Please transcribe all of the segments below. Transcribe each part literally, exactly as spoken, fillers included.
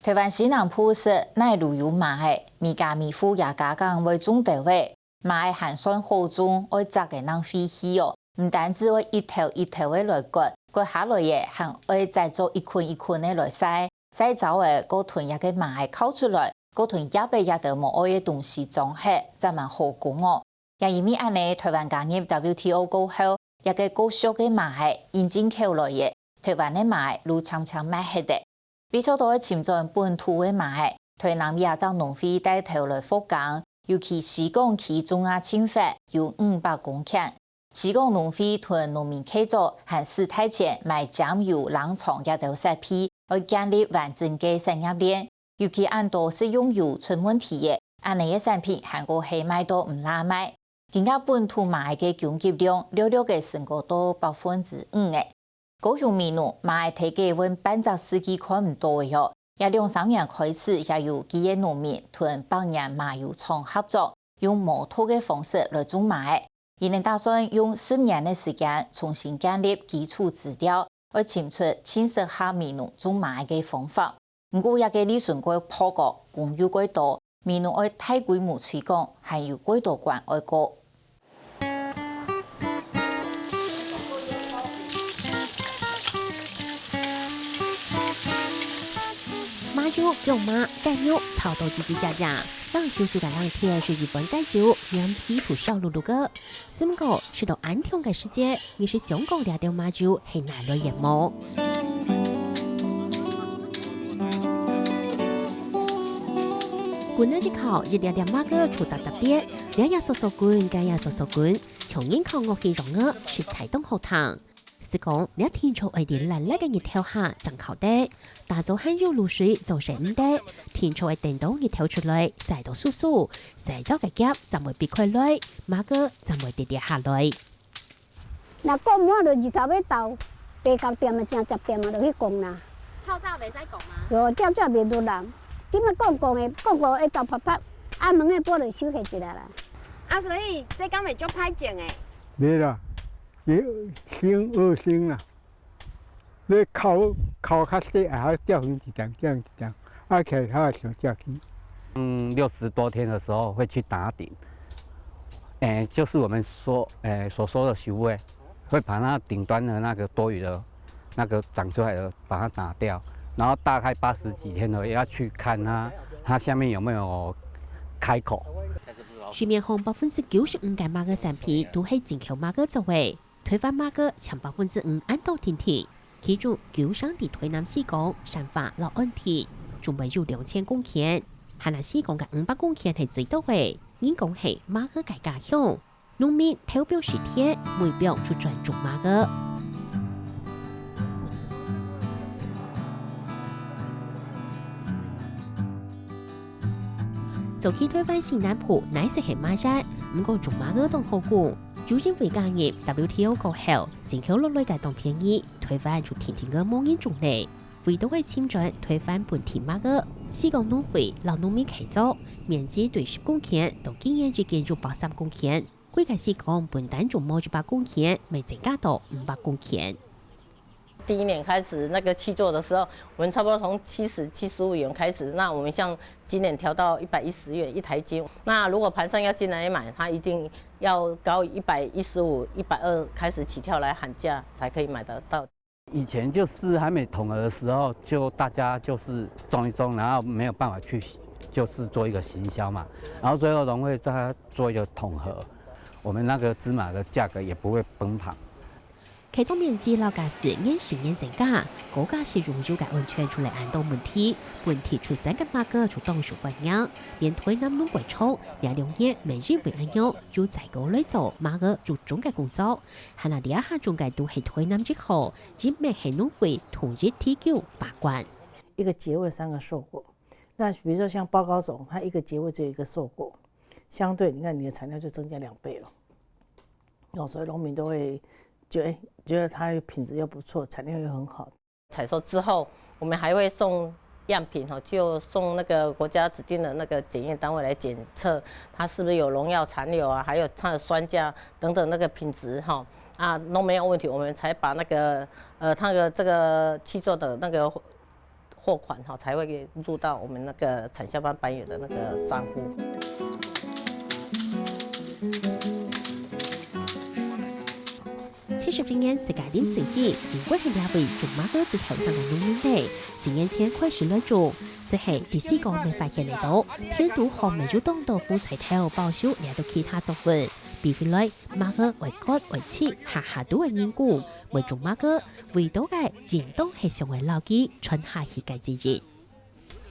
臺灣西南部係哪路有麻仔，米家米戶也加緊會種豆仔。麻仔還算好種，愛摘个正費氣哦，毋單止愛一頭一頭个來割，割下來个還愛摘做一捆一捆个來晒，晒燥仔，過同這个麻仔敲出來，過同葉仔這兜無愛个東西裝忒，正蠻好供哦。 也因為恁仔，臺灣加入W T O過後，這个過俗个麻仔引進口來了，臺灣个麻仔就漸漸賣忒了。為著愛尋轉本土个麻仔，臺南也有農會帶頭來復耕，尤其西港區種啊盡闊，有五百公頃。西港農會同農民契作還使大錢買尖油、冷藏這兜設備，愛建立完整个產業鏈。 尤其恁多食用油出問題个，恁仔个產品還過係賣到毋罅賣。今下本土麻仔个供給量略略个升高到百分之五了。高雄美濃麻仔忒過分半隻世紀看毋到了喲，這兩三年開始也有幾个農民同百年麻油廠合作，用無毒个方式來種麻仔。佢等打算用十年个時間重新建立基礎資料，愛尋出盡適合美濃種麻仔个方法。 毋過這个利潤過薄哦，工又過多，美濃愛大規模推廣，還有過多關愛過。麻油、薑嫲、雞肉炒到嘰嘰喳喳，冷咻咻个冷天食一碗雞油，黏皮就燒漉漉个。 毋過，食到恁香个時節，你係想講這兜麻油係哪來个無？滾了一口，一粒粒麻仔就嗒嗒跌，這也索索滾，該也索索滾，像人烤鵝形樣仔，實在當好聽。係講，這定著愛在懶懶个日頭下正烤得，打早還有滷水做事毋得，定著愛等到日頭出來，曬到酥酥， 洗手个夾正會避開來，麻仔正會跌跌下來。若過滿就日頭欲到，白甲店啊，正接店啊，就去講啦。透早袂使講嗎？有，朝早袂落人。今仔講講的，講講會到拍拍，暗暝个半就收起一下啦。啊，所以這敢會足歹種的？袂啦，你先惡性啦。 你烤，烤較細，啊，吊遠一點，吊遠一點，啊，起來較小隻去。嗯，六十多天的時候會去打頂，欸，就是我們說，欸，所說的收尾，會把那頂端的那個多餘的那個長出來的，把它拿掉，然後大概八十幾天了，要去看它，它下面有沒有開口。市面項百分之九十五个麻仔產品都係進口麻仔做个。 臺灣麻仔佔百分之五恁多定定，其中九成在臺南四港、善化摎安定，總共有兩千公頃。還係四港个五百公頃係最多个，人講係麻仔个家鄉。農民頭枋係田，尾枋就專種麻仔。早期臺灣西南部哪時係麻園，毋過種麻仔當好供。 又因為加入W T O過後，進口落來个當便宜，臺灣就定定仔無人種咧。為著愛尋轉臺灣本地麻仔，四港農會摎農民契作，面積對十公頃到今年已經有百三公頃，規个四港本旦種無一百公頃，乜增加到五百公頃。 第一年開始那個契作的時候，我們差不多從七十、七十五元開始，那我們像今年調到一百一十元一台斤。那如果盤商要進來買，他一定要高於一百一十五、一百二開始起跳來喊價，才可以買得到。以前就是還沒統合的時候，就大家就是種一種，然後沒有辦法去，就是做一個行銷嘛。然後最後農會大家做一個統合，我們那個芝麻的價格也不會崩盤。 契作面積摎價數年時年增加，高價數用油个安全出來恁多問題，本地出產个麻仔就當受歡迎，連臺南農改場這兩年乜因為恁樣有載工來做麻仔注種个工作，還係這下種个都係臺南一號，因為係農會統一提供把關。一個結味三個碩果，那比如說像報告種，它一個結味只有一個碩果，相對你看你的產量就增加兩倍了。 哦，所以農民都會覺得，欸，覺得它品質又不錯，產量又很好。採收之後，我們還會送樣品，吼，就送那個國家指定的那個檢驗單位來檢測，它是不是有農藥殘留啊，還有它的酸價等等那個品質，吼。啊，都沒有問題，我們才把那個，呃，它的這個契作的那個货款哈，才会入到我们那个产销班班员的那个账户。七十一年自家啉水機，盡管係這位種麻果最後生个農民咧，十年前開始來種，只係第四個沒發現得到，田肚項目有當多苦菜頭，包收掠到其他作物，比起來，麻果愛割愛切，下下都愛人工，會種麻果，為到个應當係想愛牢記傳下去个記憶。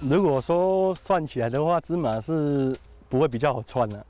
如果说算起来的话，芝麻是不会比较好串的。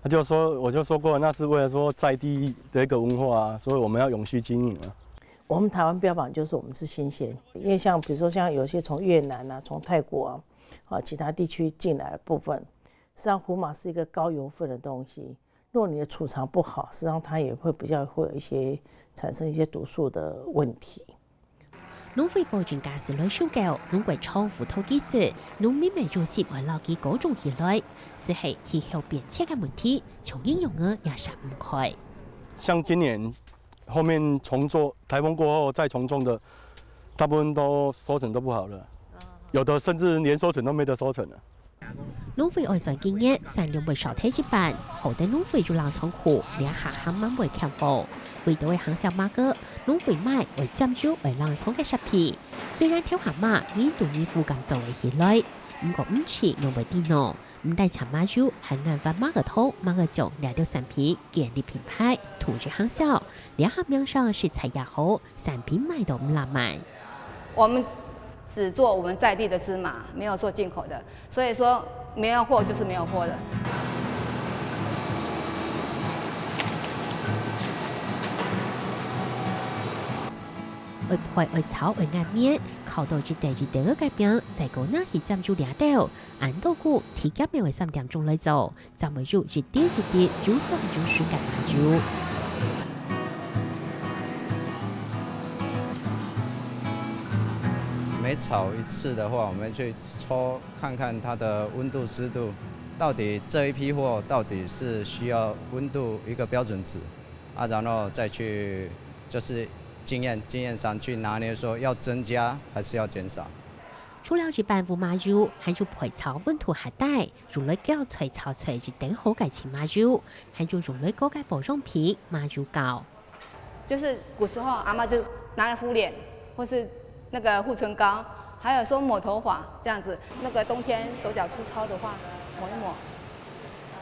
他就说，我就说过，那是为了说在地的一个文化啊，所以我们要永续经营啊。我们台湾标榜就是我们是新鲜，因为像比如说像有些从越南啊、从泰国啊，啊其他地区进来的部分，实际上胡麻是一个高油分的东西。如果你的储藏不好，实际上它也会比较会有一些产生一些毒素的问题。 農會保證價數來收購，農改廠輔導技術，農民們有心愛牢記高種起來，只係氣候變遷个問題，像恁樣个也閃毋開。像今年后面重做，台风过后再重种的，大部分都收成都不好了，有的甚至连收成都没得收成了。 農會按算今年產量會少忒一半，好得農會有冷藏庫，這下還吂會欠貨。為到愛行銷麻果，農會買會佔住愛冷藏个設備。雖然頭下麻年度年付敢做會起來，毋過毋知仰會跌孬。毋單淨麻油，還研發麻果湯、麻果醬這兜產品，建立品牌，投入行銷，這下名聲實在也好，產品賣到毋罅慢。我們 只做我們在地的芝麻，沒有做進口的，所以說沒有貨就是沒有貨了。愛焙愛炒愛壓麵，烤到一垤一垤个餅，再過拿去浸煮這兜，恁多工，提前乜愛三點鐘來做。 浸會有一滴一滴有香有水个麻油。每炒一次的话，我们去抽看看它的温度、湿度，到底这一批货到底是需要温度一个标准值啊，然后再去就是经验经验上去拿捏说要增加还是要减少。除了一般烏麻油，還有焙炒溫度較低， 用來攪出炒出一等好个青麻油，還有用來搞个保養品麻油膏。就是古時候阿媽就拿來敷臉，或是那個護唇膏，還有說抹頭髮這樣子。那個冬天手腳粗糙的話，抹一抹。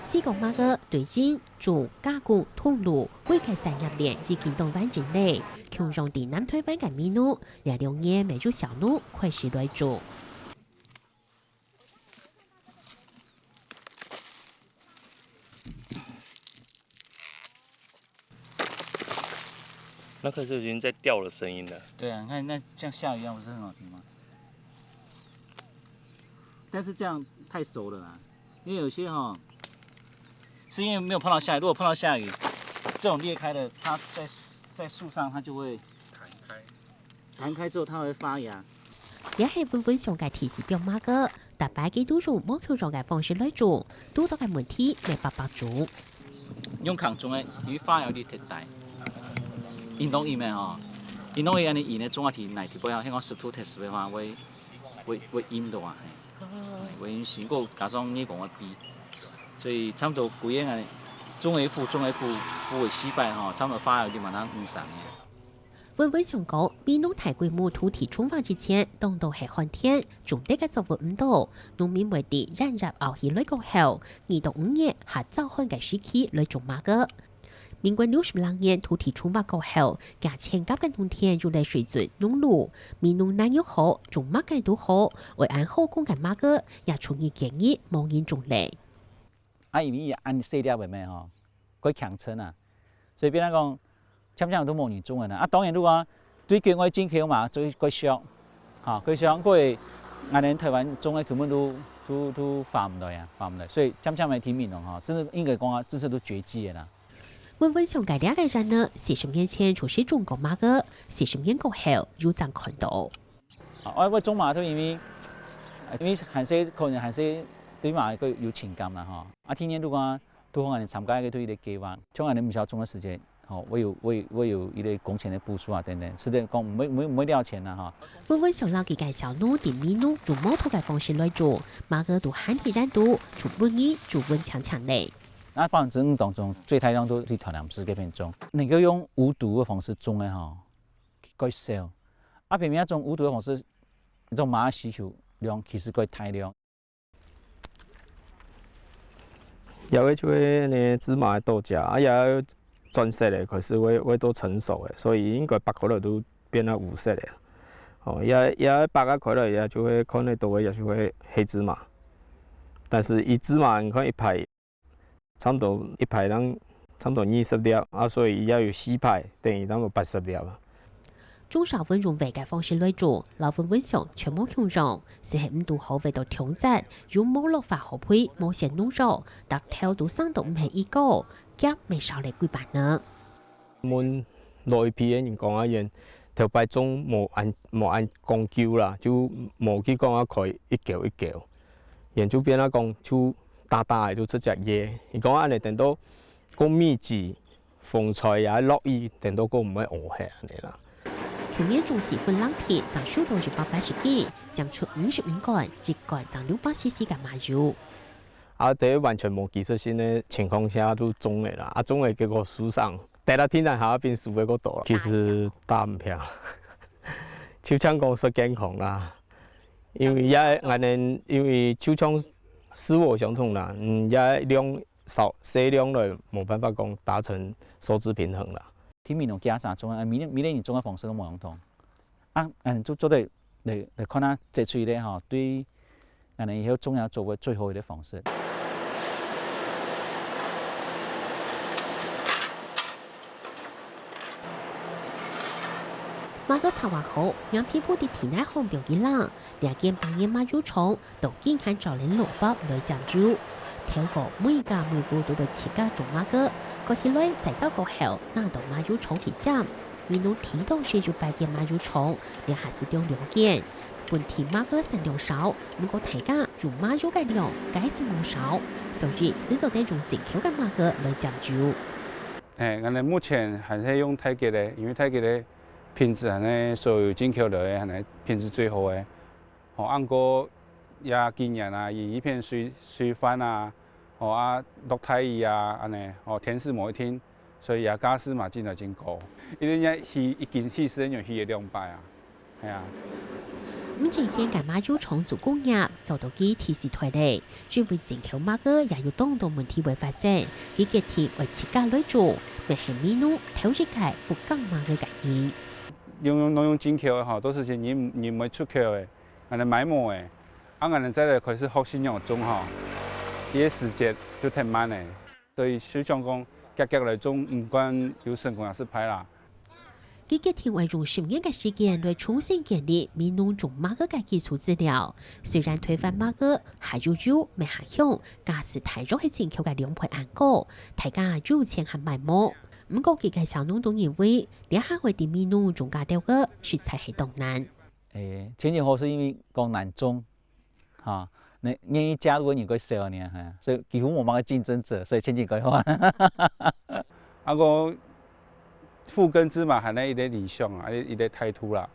四個麻个對人、種、加工、通路，規个產業鏈已經當完整咧。共樣在南台灣个美濃，這兩年乜有小農開始來種。 那可是已经在掉的声音了。对啊，你看那像下雨一样，不是很好听吗？但是这样太熟了啦，因为有些哈，是因为没有碰到下雨，如果碰到下雨，这种裂开的，它在在树上它就会弹开，弹开之后它会发芽。這係文文上个第四種麻个，逐擺佢都用無共樣个方式來種，堵到个問題乜百百種。 用空種个，佢花有啲忒大。運動員个吼，運動員安尼運个種啊，體內底背後，迄講濕度忒濕个話，會會會陰到啊，嘿，會陰死。過加上你講个肥，所以差不多規个安尼種个一步，種个一步，步个四擺吼，差不多花有啲嘛，當五三个。 文文想講，美濃大規模土地重劃之前，當多係旱田，種得个作物毋多，農民會佇炎熱漚起來過後，二到五月較燥旱个時期來種麻个。民國六十六年土地重劃過後，幾千甲个農田又來水圳農路，美濃哪有好，種麼个都好，愛恁好講个麻个，也出現幾日無人種咧。 啊，因為伊恁細粒个咩吼，過輕稱啊，所以變成講，常常都無人種个啦。啊，當然，如果對國外進口嘛，就過俗，吼，過俗。過，𠊎等台灣種个根本都都都發毋來啊，發毋來。所以漸漸个聽明咯吼，真的應該講啊，這是都絕跡个啦。文文想个這个人呢，四十年前就識種過麻个，四十年過後又正看到。 啊，我我種麻豆，因為因為還細，可能還細對麻个有情感啦吼。啊，天天都講，都好恁參加一個對一個計劃，像恁毋曉種个時節，吼，會有會會有一個工錢的補助啊等等，使得講毋會毋會毋會了錢啦吼。文文想摎佢个小女在美濃用摩托个方式來種，麼个都還在園肚，從本日就穩強強咧。那百分之五當中，最大量都在台南市這片種，能夠用無毒的方式種的吼，較少。啊，偏偏種無毒的方式，這種麼个需求量其實較大量。 這位就係呢芝麻个豆莢，啊也轉色个，可是會會都成熟个，所以應該擘開來都變到烏色个。哦，也也擘啊開來，也就會看得到个，也就會黑芝麻。但是一芝麻，你看一排，差不多一排人，差不多二十粒啊，所以也有四排，等於差不多八十粒啊。 種沙文用穢个方式來種，摎文文想全無共樣，就係毋堵好為到種質，又無落化學肥，無施農藥，逐頭都生到毋係已高，遽乜燒了幾百呢。問老一輩个人講啊，佢頭擺種無恁無恁講究啦，就無去講啊開一溝一溝，佢就變啊講就大大个就直接掖。佢講恁呢等到過密集， 風吹啊、落雨，等到過毋會烏黑恁呢啦。舊年種時分冷天，正收到一百八十斤，檢出五十五罐，一罐正六百C C个麻油。啊，在完全無技術性个情況下就種个啦，啊，種个結果收成，得啦，天然下變輸个過多啦。其實打毋平，就像講食健康啦，因為也恁呢，因為就像食物相同啦，嗯，也量 少，少量來無辦法講達成收支平衡啦。在美濃該儕種啊，每年每年人種个方式都無相同。啊，嗯，就做得來來看下這出咧吼，對，恁呢以後種下做个最好个方式。 麼个插話好，仰皮布的體內項表一冷，這間百年麻油廠到今還照等農法來佔有。頭過每家每戶都會自家種麼个，割起來曬燥過後，拿到麻油廠去佔。美濃地當時有八間麻油廠，這下係兩間。本地麼个產量少，毋過大家用麻油个量該係無少，所以係做得用進口个麼个來佔有。誒，𠊎等目前還係用大吉个，因為大吉个 品質恁呢所有進口來个恁呢品質最好个。吼，啊毋過這幾年啊，因為一片水水患啊，吼啊落大雨啊，恁呢，吼天時無一定，所以這價數嘛進來進高。一定愛起一斤起十元起兩擺啊，係啊。毋止現个麻油廠做工業，做到佢第四代咧。 因為進口麼个也有當多問題會發生，佢決定愛自家來做，乜係美濃頭一個復耕麼个个人。用用農用進口个吼，都係人人毋會出口个，恁呢買無个，啊恁呢再來開始學習仰種吼，佢个時節就忒慢个，所以就想講遽遽來種，毋管有成功也失敗啦。 佢決定會用十年个時間來重新建立美濃種麼个个基礎資料。雖然臺灣麼个下又幼乜下香，價數大約係進口个兩倍恁高，大家有錢還買無？毋過佢个小農都認為，這下愛在美濃種茄苳个實在係當難。誒，前景好係因為講難種， 哈，你願意加入个人較少呢，哈，所以幾乎無麼个競爭者，所以前景較好。啊，𠊎復耕之嘛，還係一個理想啊，一個態度啦。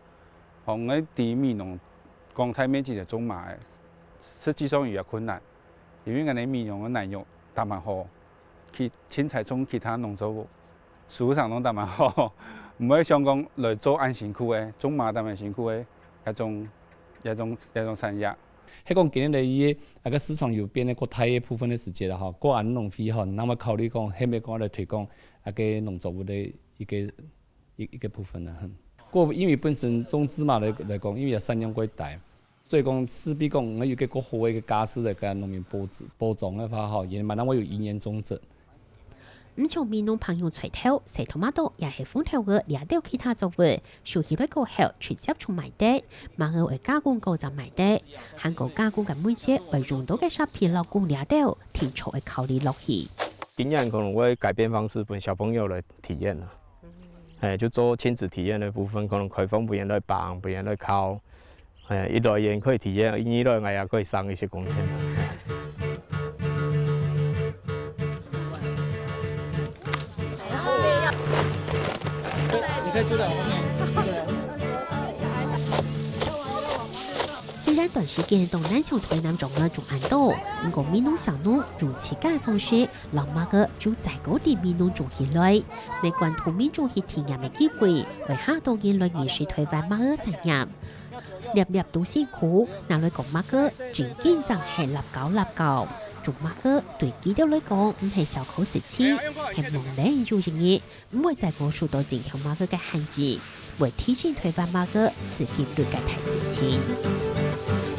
吼，𠊎在美濃講大面積个種麻，實際上有困難，因為𠊎等美濃个南藥打蠻好，去凊彩種其他農作物，收成都打蠻好，毋會想講來做恁辛苦个，種麻打蠻辛苦个，該種 這種這種產業。係講今日个一個啊个市場有變得較大个部分个時節啦吼，過恁農會吼，那麼考慮講，係毋係講來推廣啊个農作物个一個一一個部分呢？哼。過因為本身種芝麻來來講，因為產量較大，所以講勢必講，𠊎有個較好个一個價數來跟農民保保障个話吼，也蠻難會有一年種植。 毋像美濃朋友菜頭、細tomato也係紅豆仔這兜其他作物，收起來過後直接就賣得，麼个愛加工過正賣得，還過加工个每節愛用到个設備摎工這兜，定著愛考慮落去。今年可能會改變方式，分小朋友來體驗啦。誒，就做親子體驗个部分，可能開放分佢來挷，分佢來敲， 誒，一來佢可以體驗，二來𠊎也可以省一些工錢。雖然短時間當難像臺南種个種恁多，毋過美濃小農用自家个方式，摎麥仔就再過佇美濃種起來。這罐土民種去體驗个機會，會較多人來認識臺灣麥仔產業。粒粒都辛苦，拿來講麥仔，真經正係立高立高。種麥仔對佢兜來講，毋係小可事情，係忙等又一日， 毋會再過受到進口麥仔个限制，會提升臺灣麥仔自給率个大事情。